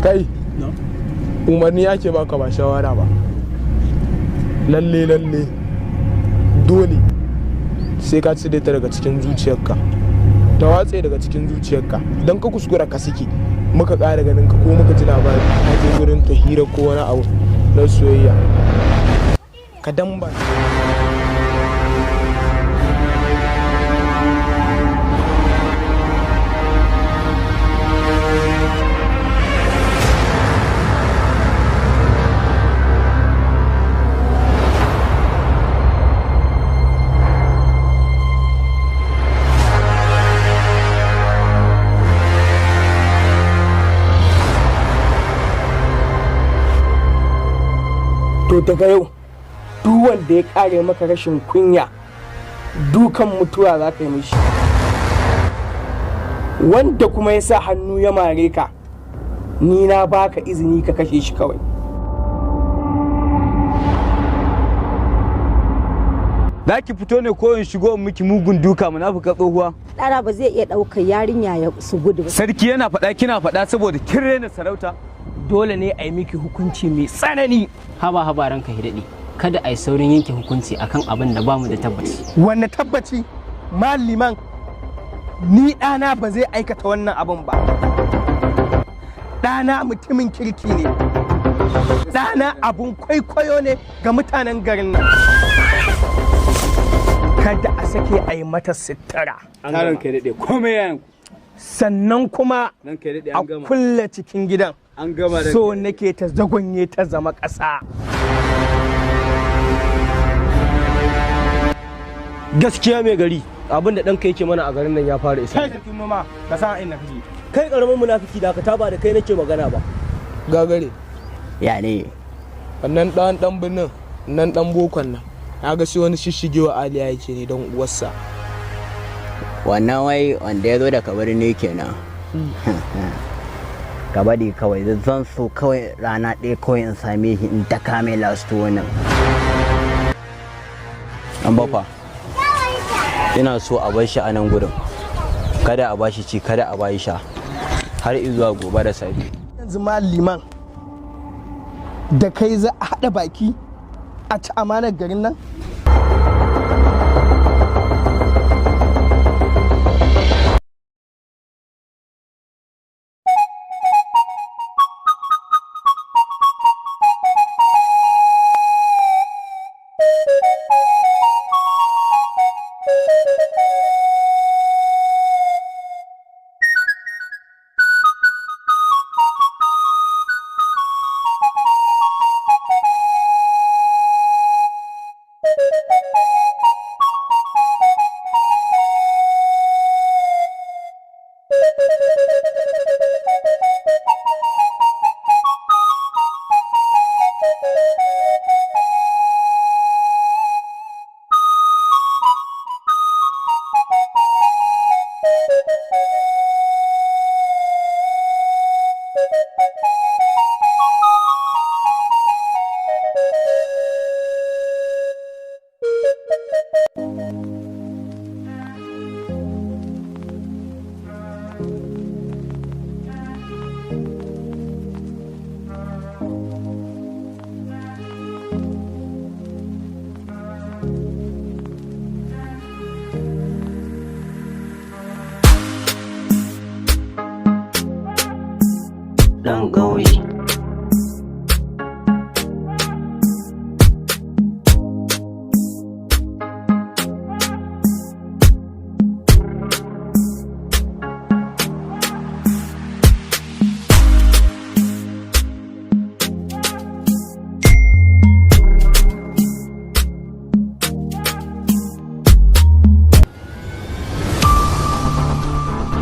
Kai, umarni ake baka, ba shawara ba. Lalle lalle dole sai ka cire ta daga cikin zuciyarka, ta watse daga cikin zuciyarka. Don ka kuskura ka saki muka ƙara ganin ka ko muka ji labari ka je gurin ta hira ko wani abu na soyayya, ka damba. To, daga yau duk wanda ya kare maka rashin kunya, dukan mutuwa za ka yi mishi. Wanda kuma ya sa hannu ya mare ka, ni na baka izini ka kashe shi kawai. Za ki fito ne ko in shigo in miki mugun duka, munafuka tsohuwa? Ɗana ba zai iya ɗaukar yarinya ya su gudu ba. Sarki yana faɗa kina faɗa saboda kin rena sarauta. Dole ne a yi miki hukunci mai tsanani. Haba haba, ranka ya daɗe, kada a yi saurin yanke hukunci akan abin da bamu da tabbaci. Wanne tabbaci, liman? Ni ɗana ba zai aikata wannan abin ba. Ɗana mutumin kirki ne. Ɗana abun kwaikwayo ne ga mutanen garin nan. Kada a sake a yi mata sittara. Taron kai daɗe, komai yayan. Sannan kuma Nan kai daɗe, a an gama. kulle cikin gidan. An gama da So nake ta zagonye, ta zama ƙasa. Gaskiya mai gari, abin da ɗanka yake mana a garin nan ya fara isa. Kai sarkin noma, ka san inda kake. Kai ƙaramin munafiki, da ka taba da kai nake magana ba. Gagare. Ya ne? Wannan ɗan ɗan birnin nan, ɗan bokon nan, na ga sai wani shishigewa Aliya yake ne don uwarsa. Wannan wai wanda ya zo daga birni kenan. Ka bari kawai, zan so kawai rana ɗaya kawai in same shi in daka mai lasto wannan. An bafa. Ina so a bar shi a nan gurin. Kada a bashi ci, kada a bashi sha. Har zuwa gobe da safe. Yanzu ma liman, da kai za a haɗa baki a ci amanar garin nan? Ɗan ƙauye.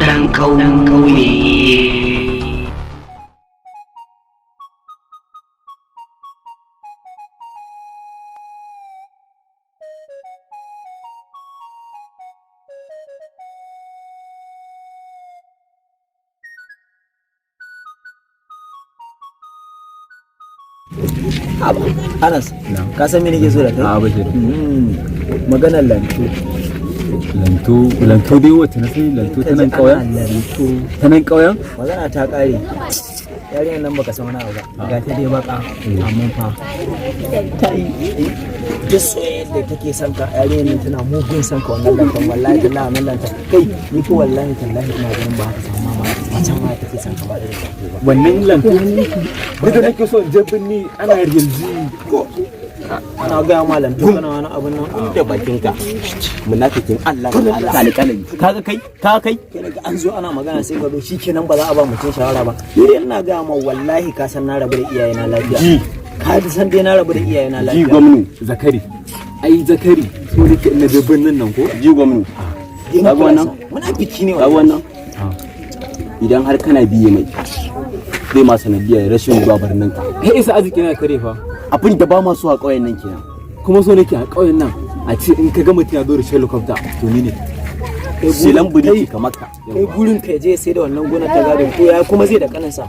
Ɗan ƙauye. Anas, ka san me nake so da kai? A, Bashir. Maganar lanto. Lanto, lanto dai wacce na sani, lanto ta nan ƙauyen? Lanto. Ta nan ƙauyen? Magana ta ƙare. Yarinyar nan baka san wani abu ba. Ga ta dai baka amma fa ta yi duk soyayyar da take son ka, yarinyar nan tana mugun son ka. Wannan lantan, wallahi tallahi, wannan lantan, kai, ni ko wallahi tallahi ina ganin ba haka samu ma wancan ma take son ka ba irin ta ba. Wannan lanto duk da nake so in je birni ana yanzu. Ana gaya ma lanto kana wani abun nan. Da bakinka, munafikin Allah, Allah alƙalami, kaga kai, kaga kai. Kai daga an zo ana magana sai ka zo, shikenan, ba za a ba mutum shawara ba. Ni dai ina gaya ma, wallahi ka san na rabu da iyayena lafiya. Ka san dai na rabu da iyayena Ji lafiya. gwamnu Zakari, ai Zakari, so nake in na je birnin nan ko. Ji gwamnu. Dai na Kaga wannan? Munafiki ne. Kaga wannan, idan har kana biye mai, zai ma sanadiyar rashin zuwa birnin ka. Kai isa arziki na kare fa. Abin da ba ma so a ƙauyen nan kenan. Kuma so nake a ƙauyen nan a ce in ka ga mutum ya zo da helicopter, to ni ne. Silan budiki kamar ka. Kai gurin ka je sai da wannan gonar ta gado ko ya kuma zai da kaninsa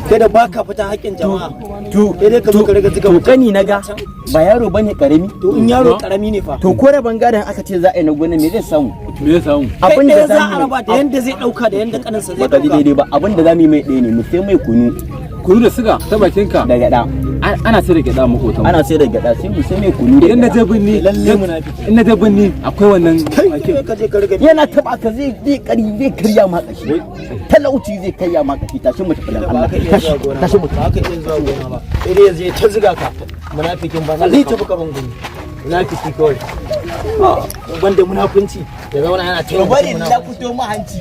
kai da baka fita haƙƙin jama'a. To Kai dai ka zo ka riga zuga to kani na ga ba yaro bane karami. To in yaro karami ne fa? To ko rabon gadon aka ce za a yi na gonar, me zai samu? Me ya samu? Abin kai da ɗaya za za a mu raba da yanda zai ɗauka da yanda kaninsa zai baka ji ɗauka. daidai ba. Abin da za mu yi mai ɗaya ne, mu sai mai kunu. Kunu da siga ta bakinka. Da gyaɗa. Ana sai da gyaɗa makotan. Ana sai da gyaɗa, sai mu sai mai kunu da Idan na gyaɗa. je birni, Lalle munafiki. in na je birni akwai wannan Kai bakin. ka je ka riga Yana taba ka, zai kari, zai karya ma kashi, talauci zai karya ma kashi. Tashi mu tafi dan ba Allah. ka iya Tashi zuwa gona tashi mu ba, ka iya zuwa gona ba, sai dai yanzu ya ta zuga ka. Munafikin ba zai tafi kaman guri, munafiki kawai. Banda munafunci ya zauna yana taimaka. Bari na fito ma hanci.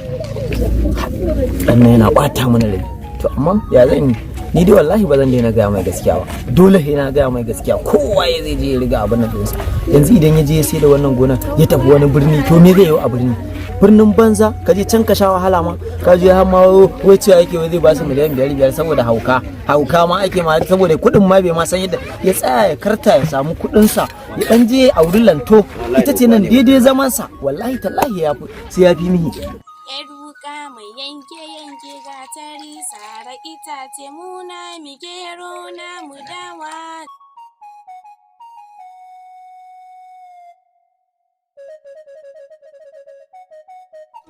Dan nan yana bata mana rai. To amma ya zan yi? Ni dai wallahi ba zan daina gaya mai gaskiya ba. Dole sai na gaya mai gaskiya. Kowa ya zai je ya riga abin nan ɗinsa. Yanzu idan ya je ya sai da wannan gonar ya tafi wani birni, to me zai yi a birni? Birnin banza, ka je can ka sha wahala ma. Ka je har ma wai cewa yake wai zai ba su miliyan 5 5 saboda hauka. Hauka ma ake ma saboda kuɗin ma bai ma san yadda ya tsaya ya karta ya samu kuɗinsa, ya dan je a wurin lanto, ita ce nan daidai zamansa. Wallahi tallahi ya fi sai ya fi mihi. Yar wuƙa mai yanke-yanke, gatari sara itace, muna mi gero na mu dawa.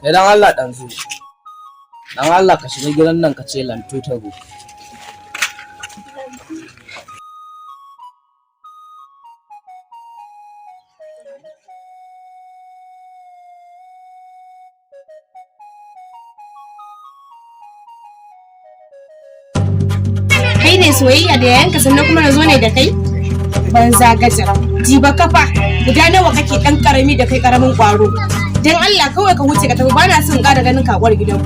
Idan Allah ɗan zo. Dan Allah ka shiga gidan nan ka ce lanto ta go. Kai ne soyayya da yayanka sannan kuma na zo ne da kai? Banza gajar. Jiba kafa guda nawa kake ɗan karami da kai karamin ƙwaro. Dan Allah kawai ka wuce ka tafi, bana son ƙara ganin kakwar gidan.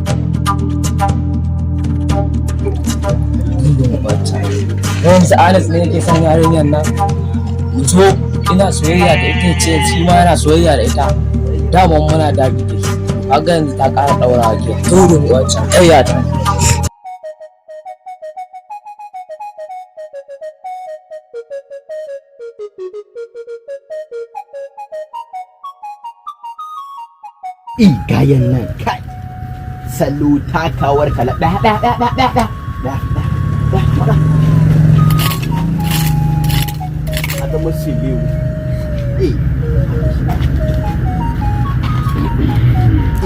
Yanzu Anas ne yake son yarinyar nan. Zo ina soyayya da ita, ce shi ma yana soyayya da ita. Daman muna dabi da shi. Kaga yanzu ta ƙara ɗaurawa ke. Turun wancan ƙarya ta. I gayan nan kai salo takawar kala da da da da da da da da da da a zama silewu. Eh,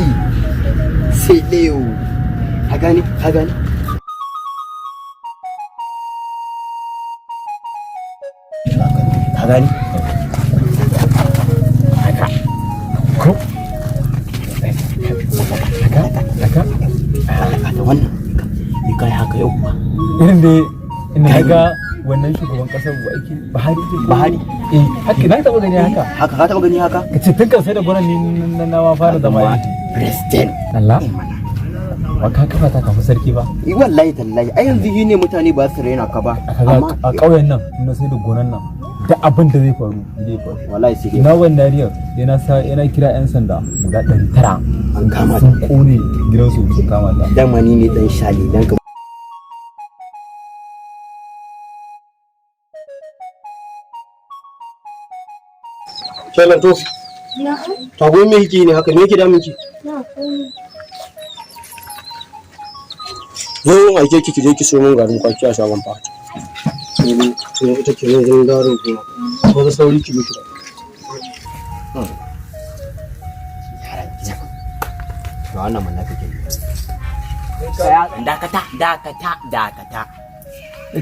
eh, silewu, ka gane, ka gane. Ka gane haka Ko haka haka. Haka da wannan ni kai haka yau ba. Irin dai ina ga wannan shugaban kasar wa ake Buhari ce ko? Buhari. Eh, haka na taba gani haka. Haka ka taba gani haka? Ka ce tun kan sai da gwanan ni na ma fara zama yi. President. Allah ba ka kafa ta kafin sarki ba. Eh, wallahi tallahi, ai yanzu shi ne mutane ba su raina ka ba. Amma a ƙauyen nan na sai da gonan nan, da abin da zai faru zai faru. Wallahi sai dai Na wannan riyar yana sa yana kira yan sanda guda 900 an kama sun kone gidansu, sun kama ta. Dama ni ne dan shali dan ka. Kenan to. To goyi me kike ne haka? Me yake damun ki? Zo in aike ki, ki je ki siyo min garin kwaki a shagon fata. To ita ke nan gurin garin kuma. Ko da sauri ki miki. Ga wannan munafikin. Dakata, dakata, dakata.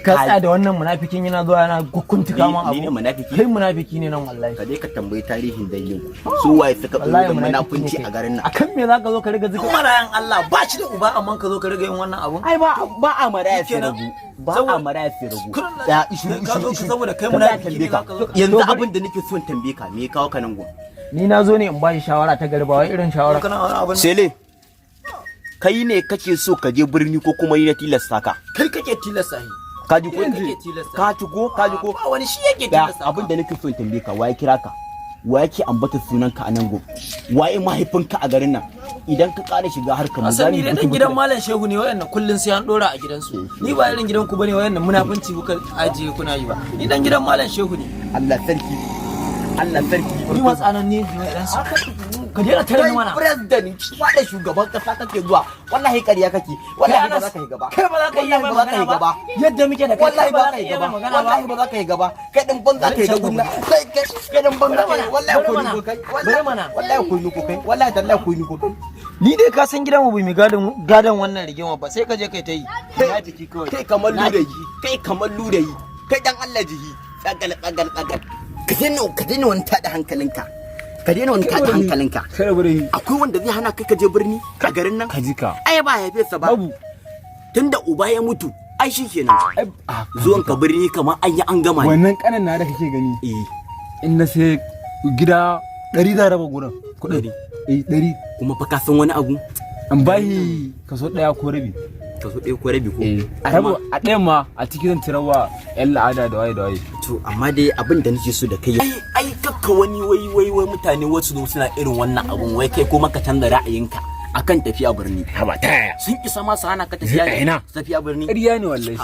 Ka tsaya da wannan munafikin, yana zuwa yana gukuntuka ma abu. Ni ne munafiki? Kai munafiki ne nan wallahi. Ka je ka tambayi tarihin dangin ku. Su waye suka Wallahi tsoro da munafiki munafunci ne kai. a garin nan? Akan me zaka zo ka riga zuga marayan Allah ba shi da uba, amma ka zo ka riga yin wannan abun? Ai ba a maraya sai Shikenan. ragu. Ba a maraya sai ragu. Ya ishu Ka ishu zo ishu. saboda kai Tambaya munafiki tambaye ne ka. zaka zo Yanzu abin da nake son tambaye ka, me ya kawo ka nan gun? Ni na zo ne in ba shi shawara ta gari, ba wai irin shawara. Sele, kai ne kake so ka je birni ko kuma ni na tilasta ka? Kai kake tilasta shi. Ka ji ko? Kai kake tilasta. Ka ci ko? Ka ji ko? Ba wani, shi yake Da tilasta. abin da nake so in tambaye ka, waye kira ka? Waye ke ambata sunanka a nan gun? Waye mahaifinka a garin nan? Idan ka ƙara shiga harkar mu Asali zamu dai dan buki gidan buki. Malam Shehu ne wayannan, kullun sai an dora a gidansu. Ni ba irin gidan ku bane wayannan, munafunci kuka ajiye kuna yi ba. Ni dan gidan Malam Shehu ne. Allah sarki. Allah sarki. Ni ma tsanan ne dan su. Ka daina tare ni mana. Kai president, wada shugaban kasa kake zuwa. Wallahi ƙarya kake. Wallahi ba za ka yi gaba. Kai ba za ka iya Wallahi mai ba za ka magana yi ba. gaba. Yadda muke da kai, Wallahi kai ba za ka yi iya gaba. mai magana ba. Wallahi ba za ka yi gaba. Kai din banza ka yi da gunna. Kai kai kai din banza ka yi. Wallahi ko ni ko kai. Bari mana. Wallahi ko ni ko kai. Wallahi tallahi ko ni ko kai. Ni dai ka san gidan mu bai mi gadon gadon wannan rigima ba, sai ka je kai ta yi. Munafiki kawai. Kai kamar ludayi. Kai kamar ludayi. Kai dan Allah jihi. Tsagal tsagal tsagal. Ka daina wani tada hankalinka. Ka daina wani tada hankalinka. Akwai wanda zai hana kai ka je birni a garin nan? Ka ji ka. Ai ba haife sa ba. Tunda uba ya mutu, ai shikenan. Zuwan ka birni kamar an yi an gama ne. Wannan kanan na da kake gani. In na sai gida 100 za raba gurin. Kuɗin. Eh, 100. Kuma fa ka san wani abu? An bahi kaso ɗaya ko rabi. Kaso ɗaya ko rabi ko? A raba a ɗayan ma a ciki zan cirawa yan la'ada da waye da waye. To amma dai abin da nake so da kai, ai kakka wani wai wai wai mutane wasu zo suna irin wannan abun, wai kai kuma ka canza ra'ayinka akan tafiya birni. Haba, ta yaya? Sun isa ma su hana ka tafiya A ina? Tafiya birni. Ƙarya ne wallahi.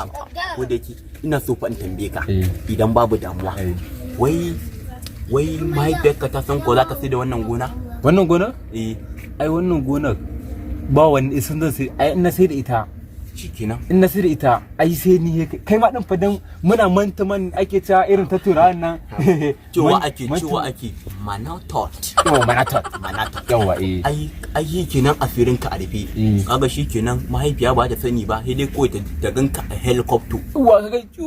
Ko da yake ina so fa in tambaye ka, idan babu damuwa. Wai mahaifiyarka ta san ko za ka sai da wannan gona? Wannan gonar? Eh. Ai wannan gonar ba wani isan zan sai, ai in na sai da ita. Shikenan. In na sai da ita ai sai ni kai ma din fa dan muna manta man ake cewa irin ta turawan nan. Cewa ake, cewa ake manatot. Yawa, manatot. Manatot. Yawa, eh. Ai ai shikenan, asirin ka a rufe. Kaga shikenan, mahaifiya ba ta sani ba, sai dai kawai ta ganka a helicopter. Uwa ka ga cu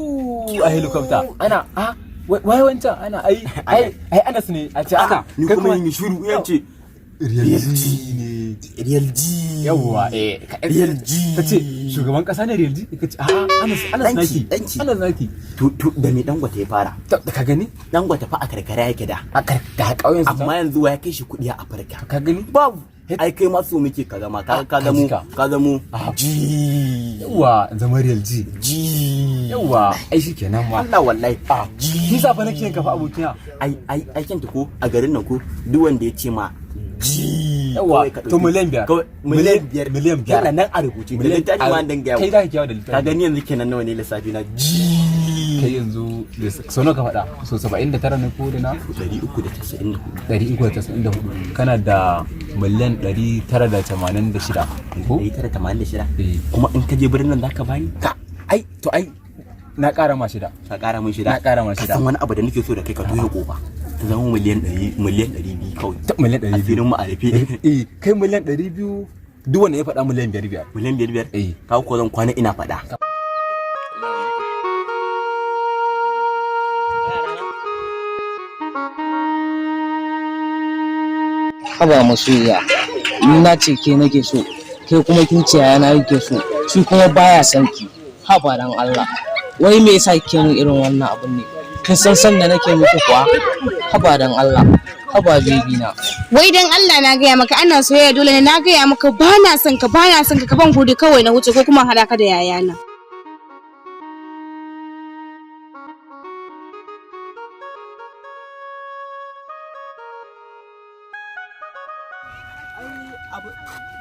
a helicopter. Ana a wai wancan ana ai ai ai Anas ne a ce ana. Ni kuma yin shiru ya ce Real G ne. Real G. Yawwa, eh. Real G. Ta ce shugaban kasa ne Real G? Ka ce a Anas, Anas naki. Danki. Anas naki. To da me Dangote ya fara? Ka gani? Dangote fa a karkara yake da. A karkara ƙauyen su. Amma yanzu ya kai shi kuɗi a Afirka. Ka gani? Babu. Ai kai ma so muke ka zama ka zamo ka zamo G. Yawwa, zama Real G. G. Yawwa, ai shikenan ma. Allah wallahi. G. Ni sa fa nake yin kafa abokina. Ai ai ai kenta ko a garin nan ko duk wanda ya ce ma G. Yawwa, kawai ka to ɗauki- 5 miliyan. Kawai 5 miliyan. 5 miliyan. Yana nan a rubuce. Da littafi ma dan gaya. Kai za ka kiyawa da littafi. Ka gani yanzu kenan nawa ne lissafi na G. Kai yanzu sau nawa ka faɗa? So 79 ne ko da na? 394. 394. Kana da 986 miliyan. Ko? 986. Kuma in ka je birnin nan zaka bani? Ka ai to ai na ƙara ma shida. Ka ƙara min shida. Na ƙara ma Ka shida. san wani abu da nake so da kai, ka toye kofa. Ta zama 100 miliyan 200 kawai. Ta 200 miliyan. Asirin mu a rufe. Eh, kai 200 miliyan duk wanda ya faɗa 5 miliyan 5. 5 miliyan 5? Eh. Ka ko zan kwana ina faɗa. Haba masoyiya, ni na ce ke nake so, ke kuma kin ce yana yake so, shi kuma baya son ki. Haba dan Allah, wai me yasa kike min irin wannan abun ne? Kin san san da nake miki kuwa? Haba dan Allah, haba baby na. Wai dan Allah, na gaya maka ana soyayya dole ne? Na gaya maka ba na son ka, ba na son ka, ka ban guri kawai na wuce ko kuma haɗa ka da yayana.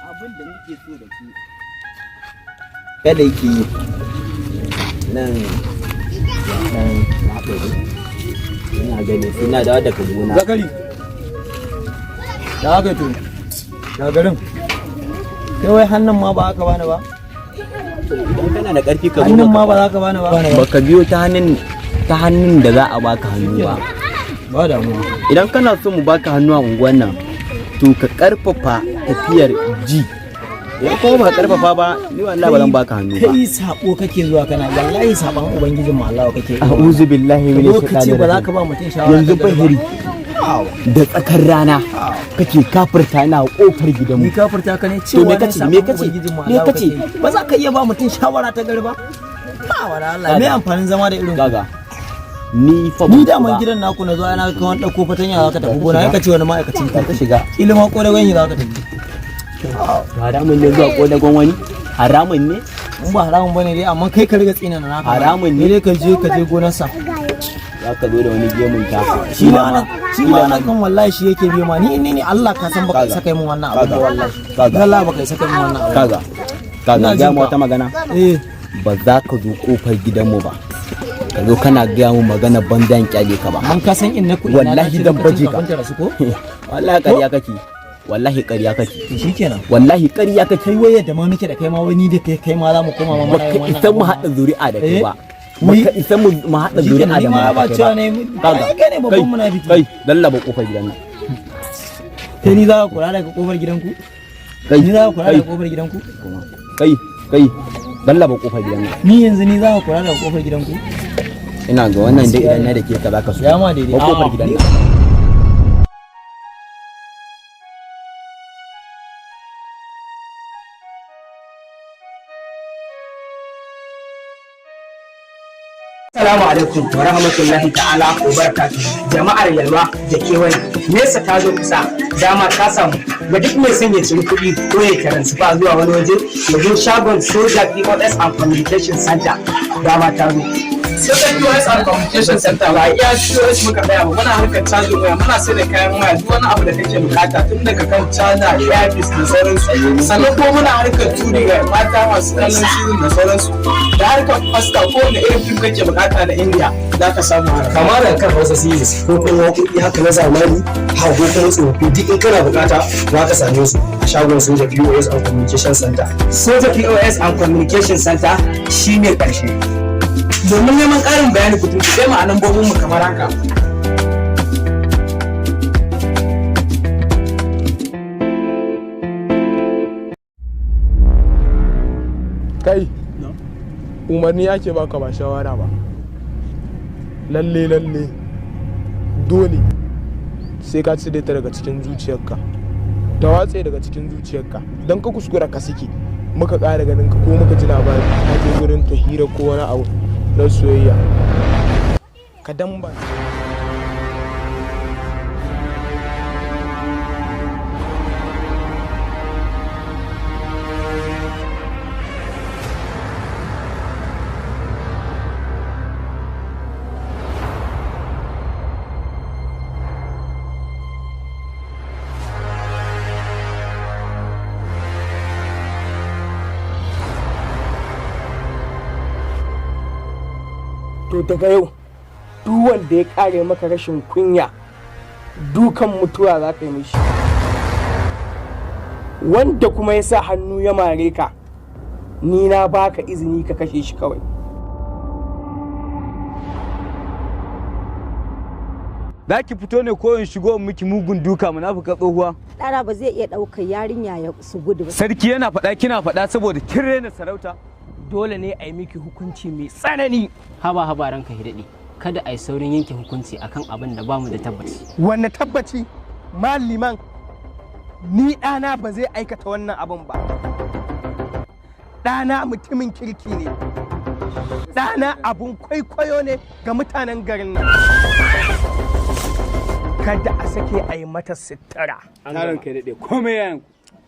Abin da nake so da ke, kada ki nan nan na ɗari ina gani sai na dawo daga gona. Zakari, da haka to da garin Kai wai hannun ma ba aka bani ba. Idan kana da ƙarfi ka zo. Hannun ma ba za ka bani ba. Baka biyo ta hannun da za a baka hannu ba. Ba damuwa. Idan kana so mu baka hannu a unguwan nan, to ka karfafa tafiyar G. Ya ko ba karfafa ba, ni wallahi ba zan baka hannu ba. Kai sabo kake zuwa kana, wallahi saban ubangijin mu Allah kake. A'udhu billahi Ka minash zo ka ce shaitanir ba za rajim. ka ba mutum shawara Yanzu ta gari ba. bahiri da tsakar rana kake kafirta ina kofar gidanmu. Ni kafirta ka ne? To Cewa me ne kace? saban Me kace? ubangijin mu Me Allah kace? kake. Ba za ka iya ba mutum shawara ta gari ba. Ba wala Allah, me amfanin zama da irin ku? Gaga, ni fa ni ban daman ba. gidan naku na zo ana ka wani ɗauko fatanya za ka tafi gona, ya kace wani ma'aikacin ka shiga. Ilimin ko da ganye za ka tafi. Haramun ne zuwa kodagon wani? Haramun ne? In ba haramun bane dai, amma kai ka riga tsina na naka. Haramun ne. Ni dai ka je gonarsa. Za ka zo da wani gemun ta. Shi ma ana kan wallahi shi yake biyo ma. Ni Allah ka san baka isa kai mun wannan abu ba, wallahi. Kaga. Allah baka isa kai mun wannan abu. Kaga, kaga, Ina ga jin mu ka. wata magana. Eh. Ba za ka zo kofar gidanmu ba. Ka zo kana gaya mu magana banza in kyale ka ba. Mun ka san in na kuɗi na Wallahi dace zan lokacin baje ka. kafin ta rasu ko? Wallahi ƙarya kake. Wallahi ƙarya kake. Shikenan. Wallahi ƙarya kake. Kai waye da ma muke da kai ma, wani da kai ma za mu koma ma muna Baka yin wannan isa mu abun ma. haɗa zuri'a da kai Eh? ba. Baka isa mu haɗa Shikenan, zuri'a ni da ma ba munafukai cewa ne Kaga, ai kai ne babban kai, munafiki. Kai, lallaba kofar gidan nan. Kai ni za ka kula daga kofar gidanku? Kai, Ni za ka kula kai. daga kofar gidanku? Kai, kai, lallaba kofar gidan nan. Ni yanzu ni za ka kula daga kofar gidanku? Ina ga wannan dai idan na da ke ka zaka so. Ya ma daidai. Ba kofar A'a, gidan ni- nan. Assalamu alaikum wa rahmatullahi ta'ala wa barakatuh. Jama'ar Yalwa da kewaye, nesa ta zo kusa, dama ta samu. Ga duk mai son ya ciri kuɗi ko ya taransifa zuwa wani waje, ya zo shagon Soja POS and Communication Center, dama ta zo. Soja POS and Communication Center ba iya POS muka tsaya ba, muna harkar cajin waya, muna sai da kayan waya, duk wani abu da kake bukata tun daga kan caja, earpiece da sauransu. Sannan kuma muna harkar turi ga mata masu kallon season da sauransu. Da harkar pasta, kowane irin fim kake bukata na India za ka samu a Kama daga kan Hausa series ko kuma waƙoƙi haka na zamani ha ko kuma tsofaffi, duk in kana bukata za ka same su a shagon Soja POS and Communication Center. Soja POS and Communication Center shine ƙarshe. Domin neman ƙarin bayani ku tuntuɓe mu a lambobinmu kamar haka. Kai, umarni ake baka ba shawara ba. Lalle lalle dole sai ka cire ta daga cikin zuciyarka, ta watse daga cikin zuciyarka. Don ka kuskura ka saki muka ƙara ganin ka ko muka ji labari ka je gurin ta hira ko wani abu na soyayya ka damba. To daga yau duk wanda ya kare maka rashin kunya, dukan mutuwa za ka yi mishi. Wanda kuma ya sa hannu ya mare ka, ni na baka izini ka kashe shi kawai. Za ki fito ne ko in shigo in miki mugun duka munafuka tsohuwa? Ɗana ba zai iya ɗaukar yarinya ya su gudu ba. Sarki yana faɗa kina faɗa saboda kin rena sarauta. Dole ne a yi miki hukunci mai tsanani. Haba haba, ranka ya daɗe, kada a yi saurin yanke hukunci akan abin da bamu da tabbaci. Wanne tabbaci, maliman? Ni ɗana ba zai aikata wannan abin ba. Ɗana mutumin kirki ne. Ɗana abun kwaikwayo ne ga mutanen garin nan. Kada a sake a yi mata sutura. Ranka ya daɗe, komai yayan.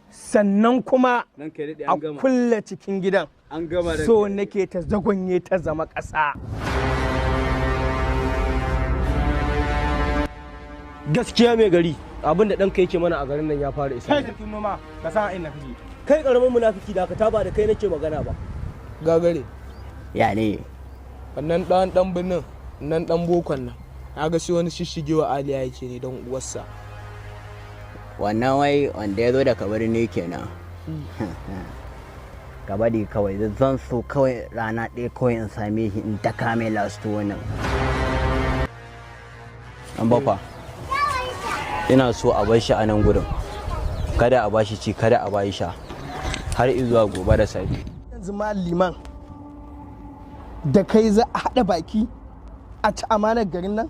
Sannan kuma Ranka ya daɗe, a an gama. kulle cikin gidan. An gama, ranka So ya daɗe. nake ta zagonye ta zama ƙasa. Gaskiya mai gari, abin da ɗanka yake mana a garin nan ya fara isa. Kai sarkin noma, ka san inda kake. Kai ƙaramin munafiki, da ka taba da kai nake magana ba. Gagare. Ya ne? Wannan ɗan ɗan birnin nan, ɗan bokon nan, na ga shi wani shishigewa Aliya yake ne don uwarsa. Wannan wai wanda ya zo daga birni kenan. Ka bari kawai, zan so kawai rana ɗaya kawai in same shi in daka mai lasto wannan. An bafa. Ina so a bar shi a nan gurin. Kada a bashi ci, kada a bashi sha. Har zuwa gobe da safe. Yanzu ma liman da kai za a haɗa baki a ci amanar garin nan?